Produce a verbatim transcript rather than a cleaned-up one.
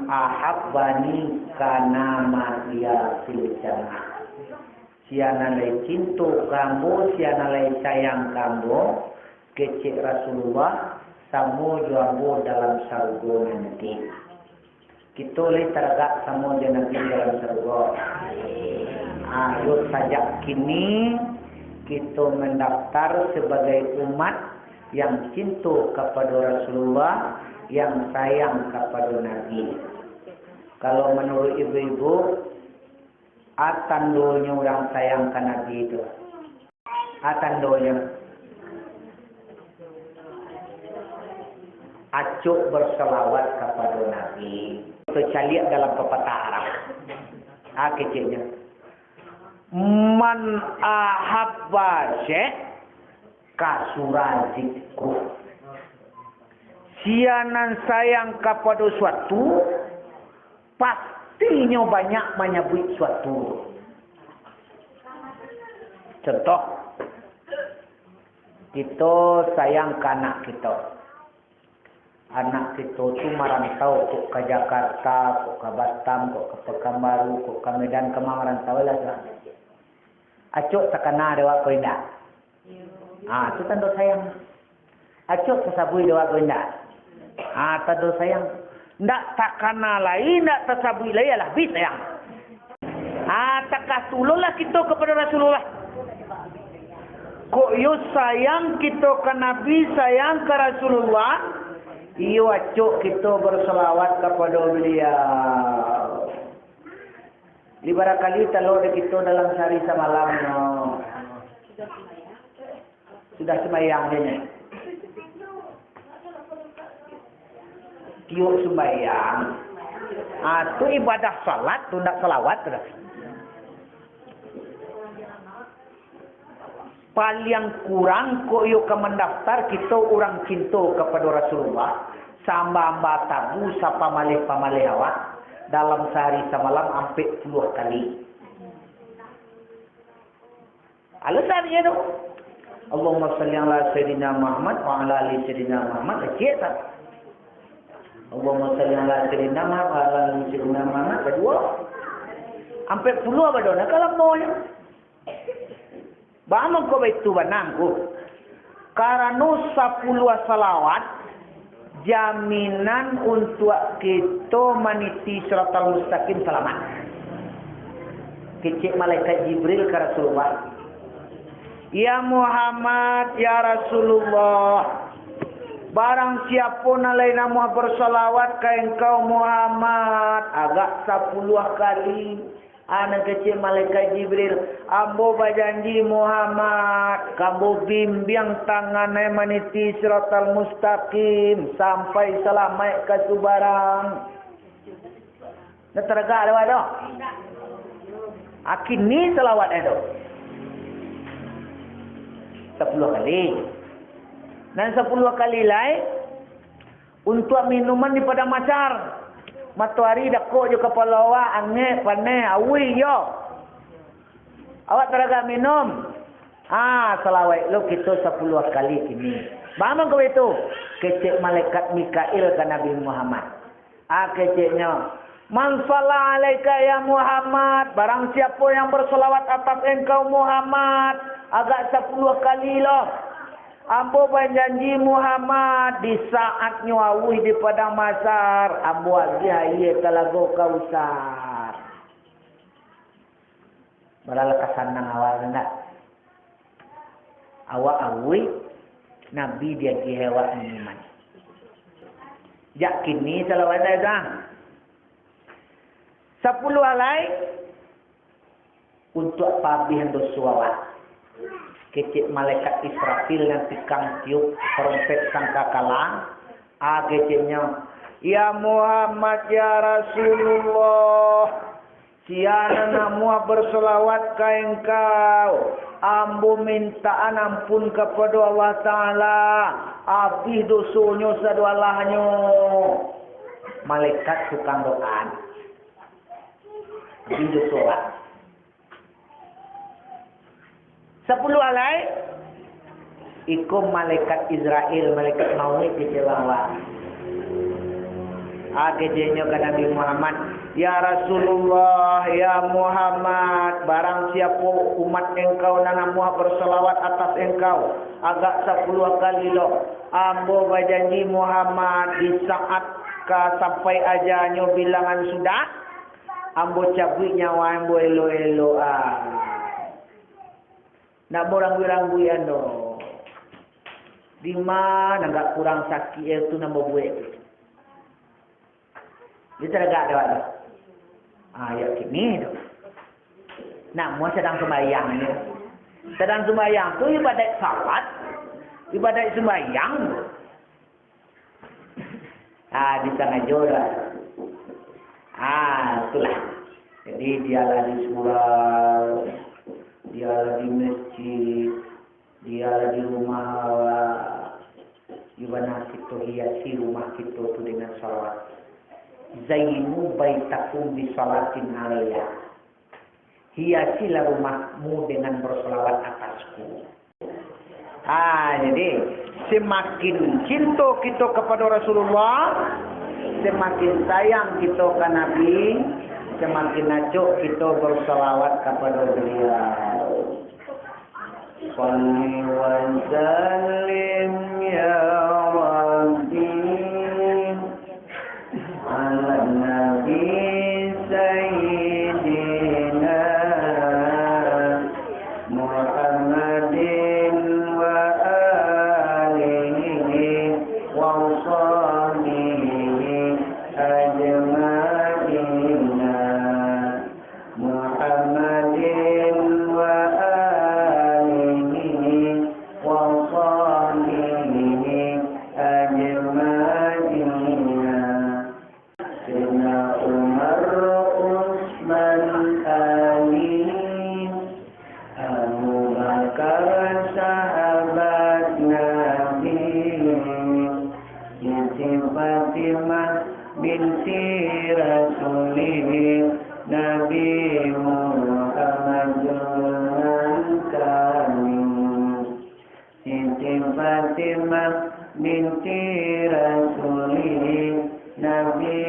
Ahabbani kana ma'iya fil jannah. Sia nan lai cinto ka ambo, sia nan lai sayang ka ambo, kecek Rasulullah, samo jo ambo dalam sarugo nanti. Kito lai taragak samo jo Nabi dalam sarugo. Ayo sajak kini kito mandaftar sabagai umat yang cinto kapado Rasulullah, yang sayang kapado Nabi. Kalau manuruik ibu-ibu, a tandonyo urang sayang ka Nabi tu? A tandonyo, acok bersalawat kapado Nabi. Tacaliak dalam papatah Arab. A keceknyo, "Man ahabba syai' kasura zikruh." Sia nan sayang kapado suatu, pastinyo banyak manyabuik suatu tu. Contoh, kito sayang ka anak kito. Anak kito tu marantau, kok ka Jakarta, kok ka Batam, kok ka Pekanbaru, kok ka Medan, ka ma marantau lah tu. Acok takana dek awak ko indak? Ah, tu tando sayang. Acok tasabui dek awak ko indak? Ah, tando sayang. Ndak takana lai, ndak tasabui lai, alah, abih sayang. Ah, takah tu lo lah kito kapado Rasulullah. Kok iyo sayang kito ka Nabi, sayang ka Rasulullah, iyo acok kito bersalawat kapado Baliau. Lah bara kali talok dek kito dalam sahari samalam no? Sudah sumbayang nyo. Tiok sumbayang, ah, tu ibadah salat tu, ndak salawat tu dah. Paliang kurang, kok iyo ka mandaftar kito urang cinto kapado Rasulullah, samba-amba tabu, sapamaleh-pamaleh awak, dalam sahari samalam ampek puluah kali. Alasannyo tu, "Allahumma shalli ala Sayyidina Muhammad wa ala ali Sayyidina Muhammad," kecek tak? "Allahumma shalli ala Sayyidina Muhammad wa ala ali Sayyidina Muhammad," kaduo. Ampek puluah badoh, nah, kalau mau nyo. Baa mangko baitu bana ngku? Karano sapuluah salawat jaminan untuak kito maniti Siratal Mustaqim salamat. Kecek malaikat Jibril ka Rasulullah, "Ya Muhammad, ya Rasulullah, barang siapo nan lai namuah bersalawat ka engkau Muhammad, agak sapuluah kali." Anak kecil malaikat Jibril, "Ambo bajanji Muhammad, ka ambo bimbiang tangan ai maniti Siratal Mustaqim sampai salamaik ka subarang." Ndak taragak lewat tu. Akini salawat ai tu. Sapuluah kali. Nan sapuluah kali lai, untuak minuman di padang mahsyar. Matoari dakok jo kapalo awak, angek, paneh, auih iyo. Awak taragak minum. Ah, salawaik lo kito sapuluah kali kini. Baa mangko baitu? Kecek malaikat Mikail ka Nabi Muhammad. Ah, keceknyo, "Man shalla alaika ya Muhammad, barang siapo yang bersalawat atas engkau Muhammad, agak sapuluah kali lo. Ambo bajanji Muhammad, di saatnyo auih di padang mahsyar, ambo agiah aia talago Kausar." Baralah ka sanang awak tu ndak? Awak auih, Nabi diagiah awak minuman. Jak kini salawat lai tu ah. Sapuluah lai untuak pabihan doso awak. Kecek malaikat Israfil nan tikang tiup tarompet sangkakala, ah, keceknyo, "Ya Muhammad, ya Rasulullah, sia nan namuah bersalawat ka engkau, ambo mintaan ampun kapado Allah Ta'ala, abih dosonyo sadolahnyo." Malaikat tukang doa. Abih doso lah. Sapuluah lai, iko malaikat Izrail, malaikat mauik di jalan Allah. Ah, keceknyo ka Nabi Muhammad, "Ya Rasulullah, ya Muhammad, barang siapo umat engkau nan amuah bersalawat atas engkau, agak sapuluah kali lo, ambo bajanji Muhammad, di saat ka sampai ajanyo bilangan sudah, ambo cabuik nyawa ambo elok-elok ah." Ndak barangguik-rangguikan doh. Di ma nan agak kurang sakik, eh, tu nan babuek tu. Dia taragak dek awak tu. Ah, yo kini tu. Nak mua sadang sumbayang ni. Sadang sumbayang tu ibadat salat. Ibadat sumbayang tu. Ah, disangajo lah. Ah, itulah. Jadi, dialah di surau, dialah di masjid, dialah di rumah awak. Di bana kito hiasi rumah kito tu dengan salawat. "Zainu baitakum bisalatin alayya." Hiasilah rumahmu dengan bersalawat atasku. Ha, jadi, semakin cinto kito kapado Rasulullah, semakin sayang kito ka Nabi, semakin acok kito bersalawat kapado Baliau. Shalli wa sallim ya Rabbi ala Nabi Sayyidina Muhammadin wa alihi wa sahbihi ajma'ina. Muhammadin wa alihi wa sahbihi ajma'ina. Sayyidina Umar, Utsman, Ali, Abu Bakar, sahabat Nabi, Siti Fatimah binti Rasulih, Nabi Muhammad junjungan kami. Siti Fatimah binti Rasulih, Nabi